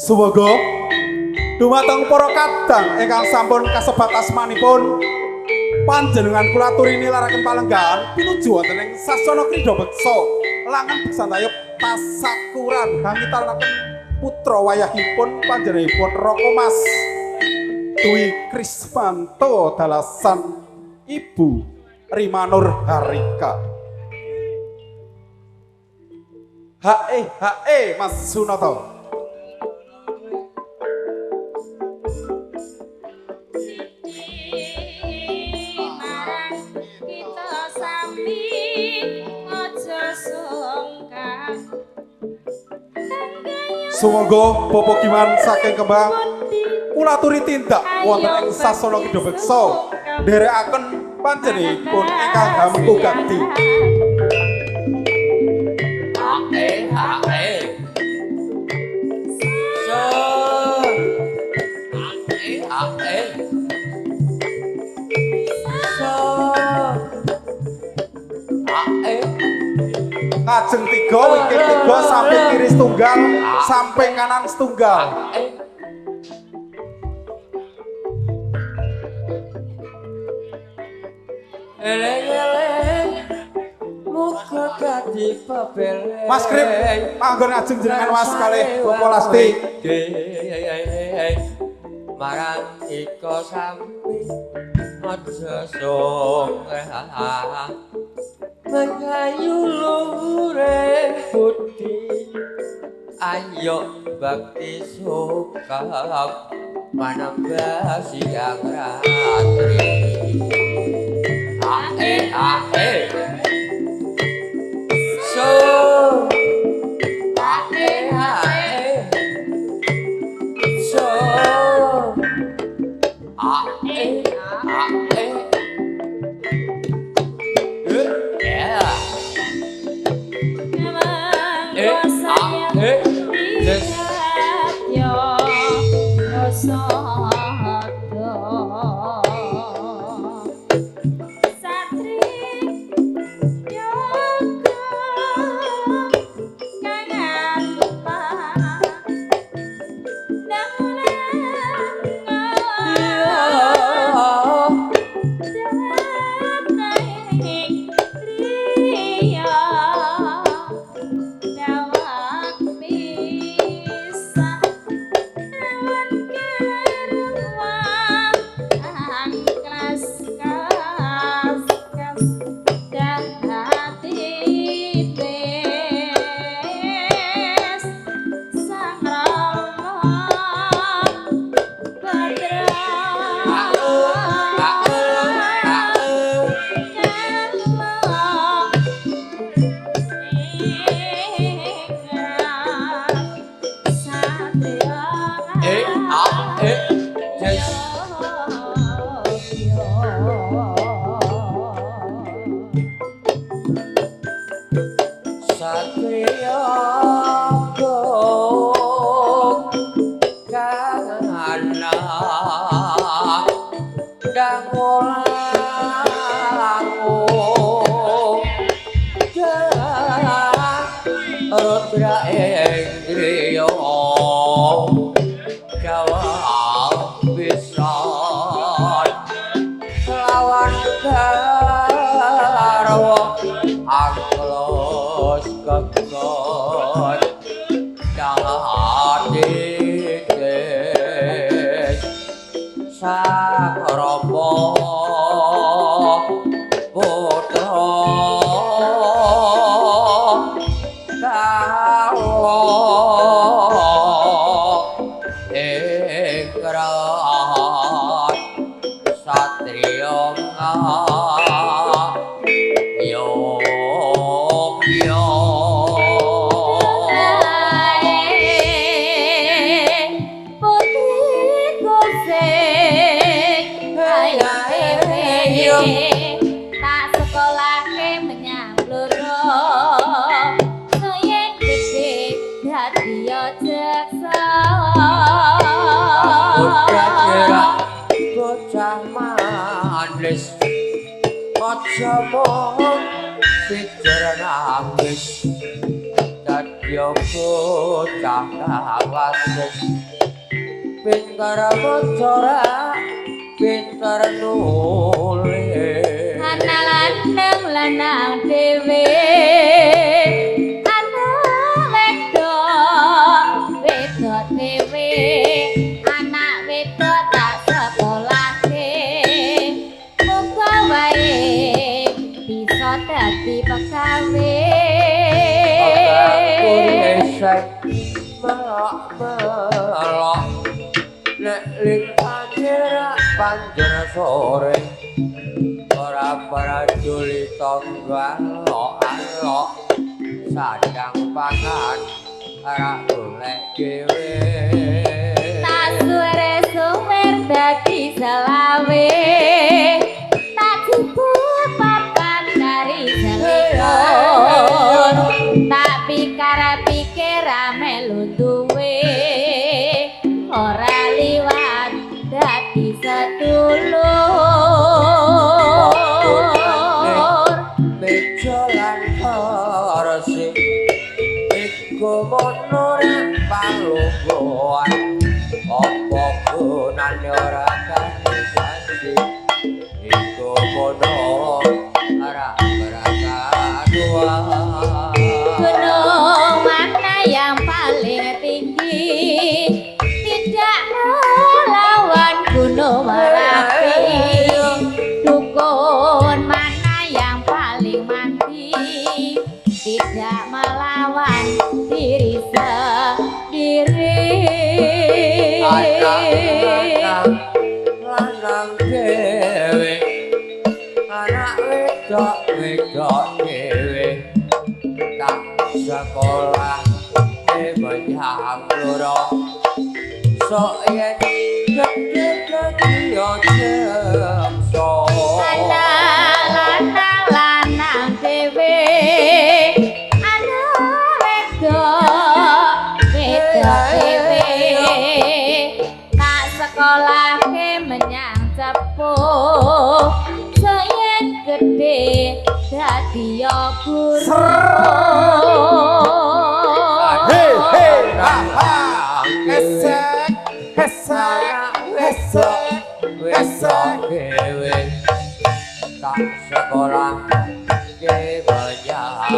Sumangga dumateng para kadang ingkang sampun kasebat asmanipun panjenengan kula aturi nilaraken palenggahan pinuju wonten ing sasana krida beksa langen beksan tayub tasakuran hangitanaken putra wayahipun panjenenganipun Raka Mas Dwi Krismanto dalasan Ibu Rima Nur Harika. Hae hae Mas Sunoto. Sumangga Bapak Giman saking Kembang kula aturi tindak wonten ing sasana Kidha Beksa nderekaken panjenenganipun ingkang hamengku gati. Hae hae. So. Hae hae. So. Hae. Ngajeng tiga, wingking tiga, samping kiri setunggal, samping kanan setunggal. Eleng-eleng muga dadi pepeleng. Mas Krip, manggon ngajeng jenengan Mas kalih Bapak Lasti. Marang iko sampi aja sungkan. Mengayu luhure budi, ayo bakti sukam manambah siang ratri. Ae ae so ae ae so ae ae. Bocah kang wasis Pinter maca ra pinter nulis. Ana lanang lanang dhewe, ana wedok wedok dhewe. Anak wedok tak sekolahke, muga wae bisa dadi pegawe. Esek melok melok nek lintane ra panjer sore, ora peduli tangga alok alok, sandang pangan ora golek dhewe. Tak suwere suwer dadi 25, tak jupuk papan dari 21, tak pikir pikir melu duwe, ora liwat dadi sedulur. Meja lan kursi iku mono rek palungguhan, apa gunane ora kasih iku mono ora berakaduan. Gunung mana yang paling tinggi tidak melawan Gunung Merapi? Dukun mana yang paling mati tidak melawan diri sendiri? Anak lanang lanang dhewe, anak wedok wedok dhewe, tak sekolah menyang loro, sok yen gedhe dadi jeksa. Anak lanang lanang dhewe, anak wedok wedok dhewe, tak sekolahke menyang Cepu, sayen gedhe dadi ya guru. He he ha ha. Esek esek esek wedok dhewe, tak sekolah ke menyang